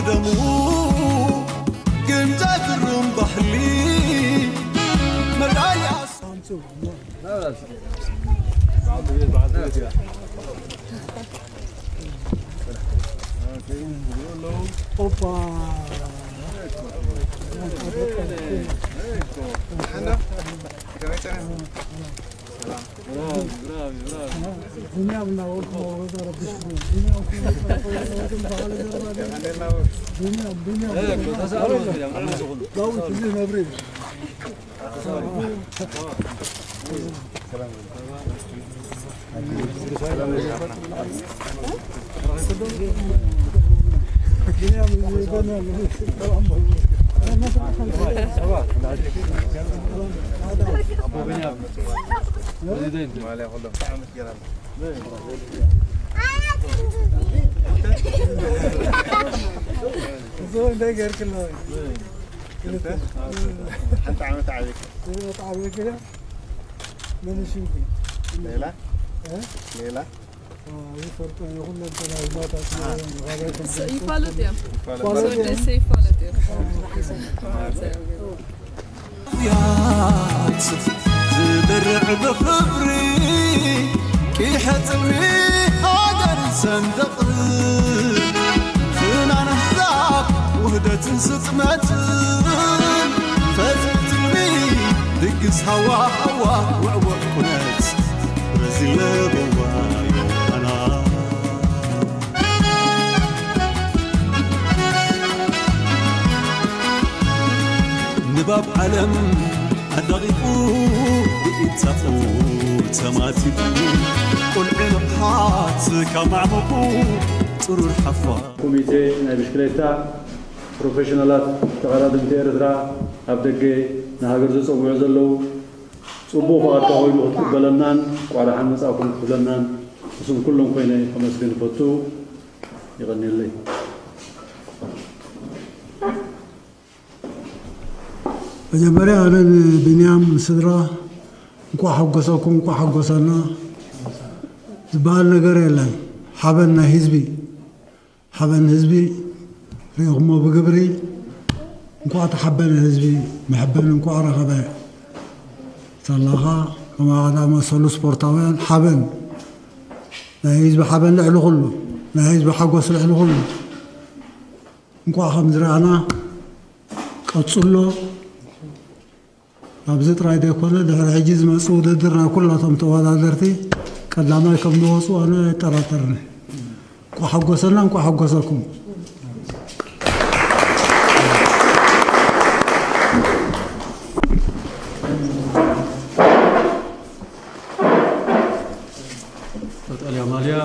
ደሙ ግንጃ ግርም ባህሊ መዳልያ ሓንቲ ዓመት ዓብየካ። መን ሽምኪ? ሌላ? እ? ሌላ? ይፈልጦ ይኹን ለንተና ይማታት ይፋለጥ እዮም። ይፋለጥ እዮም። ደስ ይፋለጥ እዮም። ያት ዝድርዕ ብኽብሪ ቂሐ ጽልሚ ሃገር ሰንደቕ ፍናን ኣሕዛብ ውህደትን ስጥመትን ፈትልሚ ድግስ ሃዋ ሃዋ ውዕውዕ ኩነት ረዚለ በዋ ዮሃና ንባብ ዓለም ኣዳቒቑ ብኢድ ተማቲቡ ቁልዒ ንቕሓት ካብ ማዕመቑ ጥሩር ሓፋ ኮሚቴ ናይ ብሽክሌታ ፕሮፌሽናላት ተቐዳደምቲ ኤርትራ ኣብ ደገ ንሃገር ዘጸውዑ ዘለዉ ጽቡቕ ፍቓድካ ኮይኑ ክትቅበለናን እንቋዕ ደሓን መጻእኩም ክትብለናን ብስም ኩሎም ኮይነ ከመስግን እፈቱ። የቐንየለይ። መጀመርያ ኣነ ንቢንያም ንስድራ እንኳዕ ሓጎሰኩም እንኳዕ ሓጎሰና ዝበሃል ነገር የለን። ሓበን ናይ ህዝቢ ሓበን ህዝቢ ሪእኹሞ ብግብሪ እንኳዕ ተሓበነ ህዝቢ መሐበኒ እንኳዕ ረኸበ ተላኻ ከማኻ ዝኣመሰሉ ስፖርታውያን ሓበን ናይ ህዝቢ ሓበን ልዕሊ ኩሉ ናይ ህዝቢ ሓጎስ ልዕሊ ኩሉ እንኳዕ ከም ዝረኣና ቀጽሎ ኣብዚ ጥራይ ዘይኮነ ድሕሪ ሕጂ ዝመጽእ ውድድር ናይ ኩላቶም ተወዳደርቲ ቀዳማይ ከም ዝወፁ ኣነ ኣይጠራጠርን። እንኳ ሓጎሰና እንኳ ሓጎሰኩም። ቀጠልያ ማልያ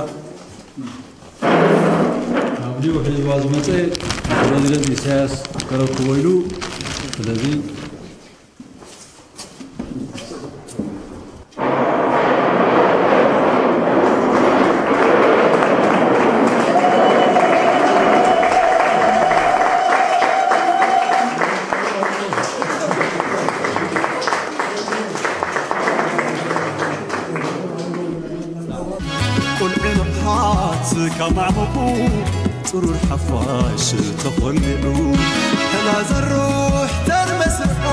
ካብ ሊኡ ሒዝዋ ዝመፀ ፕረዚደንት ኢሳያስ ከረክቦ ኢሉ ስለዚ ቁልዒ ንቕሓት ካብ ማዕመቑ ጽሩር ሓፋሽ ተኾሊዑ ሕና ዘሩሕ ተርመስዑ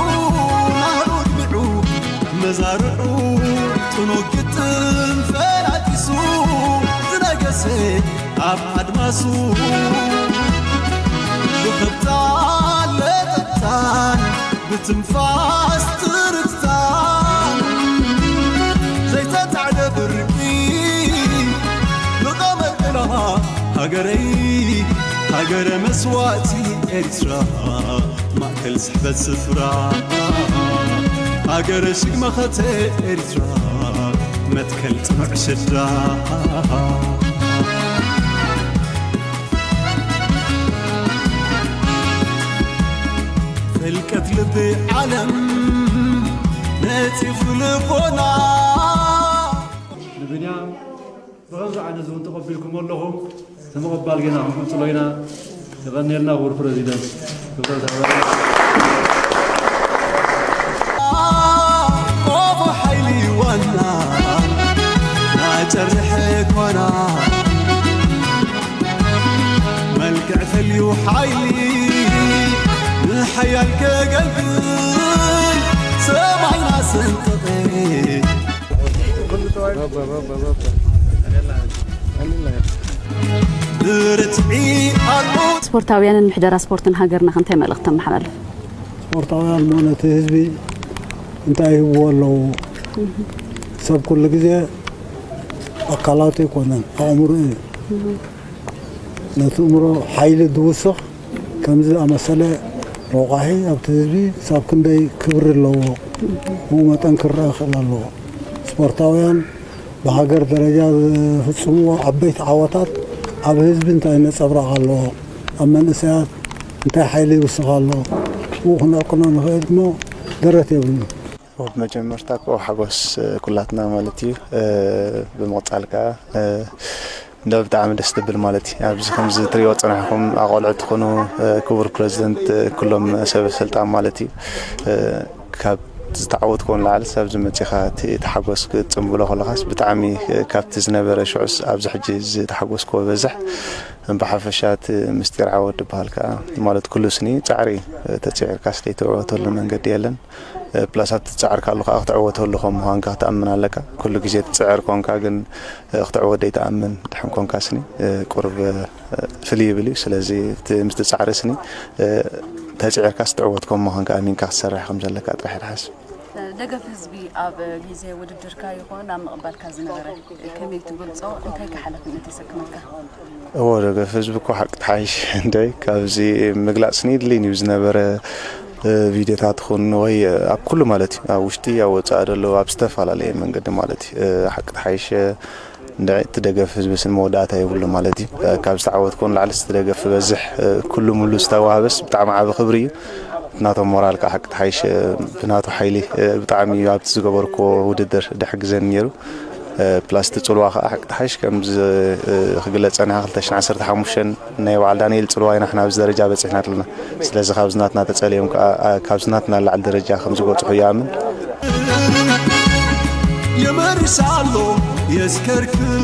ናህሩ ድሚዑ መዛርዑ ጥኑግ ግጥም ፈላጢሱ ዝነገሰ ኣብ ኣድማሱ ብኽብታ ለጠጣን ብትንፋስ ትርታ ዘይተታዕደ ብርቂ ንቐመጥላ ሃገረይ ሃገረ መስዋእቲ ኤርትራ ማእከል ስሕበት ስፍራ ሃገረ ሽግ መኸተ ኤርትራ መትከል ጽኑዕ ሽዳ ፍልቀት ልቢ ዓለም ነጺፉ ልቦና ንብንያም ብኸምዚ ዓይነት እውን ተቐቢልኩም ኣለኹም። እቲ ምቕባል ጌና ክንቅጽሎ ኢና። የቐንየልና ክቡር ፕረዚደንት። ክብረት ሃበና። ቆፎ ሓይሊ ዋና ናጨርሐ ኳና መልክዕ ልዩ ሓይሊ ንሓያል ከገልግል ሰማይና ሰንጠቐ። ብርትዒ ኣልቦ ስፖርታውያንን ምሕደራ ስፖርትን ሃገርና ከ እንታይ መልእኽቲ ተመሓላልፍ? ስፖርታውያን ሞ ነቲ ህዝቢ እንታይ ይህብዎ ኣለዉ? ሰብ ኩሉ ግዜ ኣካላቱ ኣይኮነን፣ ኣእምሮ እዩ። ነቲ እምሮ ሓይሊ ዝውስኽ ከምዚ ዝኣመሰለ ረቋሒ ኣብቲ ህዝቢ ክሳብ ክንደይ ክብሪ ኣለዎ። ብኡ መጠን ክረአ ክእል ኣለዎ። ስፖርታውያን ብሃገር ደረጃ ዝፍፅምዎ ዓበይቲ ዓወታት ኣብ ህዝቢ እንታይ ነፀብራቕ ኣለዎ፣ ኣብ መንእሰያት እንታይ ሓይሊ ይውስኽ ኣሎ፣ ብኡ ክነዕቅኖ ንኽእል እሞ ደረት የብሉን። ብመጀመርታ እኮ ሓጎስ ኩላትና ማለት እዩ። ብምቕፃል ከዓ እንደ ብጣዕሚ ደስ ትብል ማለት እዩ። ኣብዚ ከምዚ ትሪኦ ፀናሕኹም ኣቆልዑ ትኾኑ ክቡር ፕሬዚደንት ኩሎም ሰብ ስልጣን ማለት እዩ። ካብ ዝተዓወትኮ ንላዕሊ ኣብዚ መፂኻ እቲ ሓጎስ ክትፅንብሎ ከለኻስ ብጣዕሚ ካብቲ ዝነበረ ሽዑስ ኣብዚ ሕጂ ዝተሓጎስኮ በዝሕ። ብሓፈሻ እቲ ምስጢር ዓወት ዝበሃል ከዓ ማለት ኩሉ ስኒ ፃዕሪ ተፅዒርካስ ዘይትዕወተሉ መንገዲ የለን። ፕላስ ኣብቲ ትፅዕር ካሉ ከዓ ክትዕወተሉ ከም ምዃንካ ክትኣምን ኣለካ። ኩሉ ግዜ ትፅዕር ኮንካ ግን ክትዕወት ዘይትኣምን ድሕን ኮንካ ስኒ ቁርብ ፍልይ ይብል እዩ። ስለዚ እቲ ምስቲ ፃዕሪ ስኒ ተፅዒርካስ ትዕወት ከም ምዃንካ ኣሚንካ ክትሰርሕ ከም ዘለካ ጥራሕ ይሓስብ። ደገፍ ህዝቢ ኣብ ግዜ ውድድርካ ይኹን ኣብ ምቕባልካ ዝነበረ ከመይ ትገልጾ? እንታይ ከ ሓላፍነት የሰክመካ? እዎ ደገፍ ህዝቢ እኮ ሓቂ ተሓይሽ እንደይ ካብዚ ምግላፅ ስኒ ድልይን እዩ ዝነበረ። ቪድዮታት ኹን ወይ ኣብ ኩሉ ማለት እዩ ኣብ ውሽጢ ኣብ ወፃኢ ደሎ ኣብ ዝተፈላለየ መንገዲ ማለት እዩ ሓቂ ተሓይሽ። እቲ ደገፍ ህዝቢ ስን መወዳእታ የብሉ ማለት እዩ። ካብ ዝተዓወትኮ ንላዕሊ እቲ ደገፍ በዝሕ ኩሉ ሙሉ ዝተዋህበስ ብጣዕሚ ዓቢ ክብሪ እዩ። ናቶም ሞራል ከዓ ሓቂ ተሓይሽ ብናቱ ሓይሊ ብጣዕሚ እዩ ኣብቲ ዝገበርኮ ውድድር ድሕግዘን ነይሩ። ፕላስ እቲ ፅልዋ ከዓ ሓቂ ተሓይሽ ከም ክግለፀ ንዓ ክልተ ሽሕን ዓሰርተ ሓሙሽተን ናይ በዓል ዳንኤል ፅልዋ ኢና ሕና ኣብዚ ደረጃ በፂሕና ኣለና። ስለዚ ካብዚ ናትና ተፀሊኦም ከዓ ካብዚ ናትና ላዕሊ ደረጃ ከም ዝበፅሑ ይኣምን። የመርስ ኣሎ የስከርክር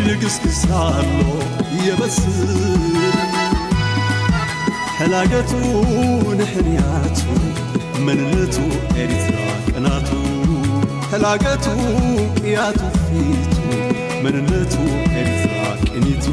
ይግስግስ ኣሎ የበስር ሕላገቱ ንሕንያቱ መንነቱ ኤሪትራ ቅናቱ ሕላገቱ ቅያቱ ፊቱ መንነቱ ኤሪትራ ቅኒቱ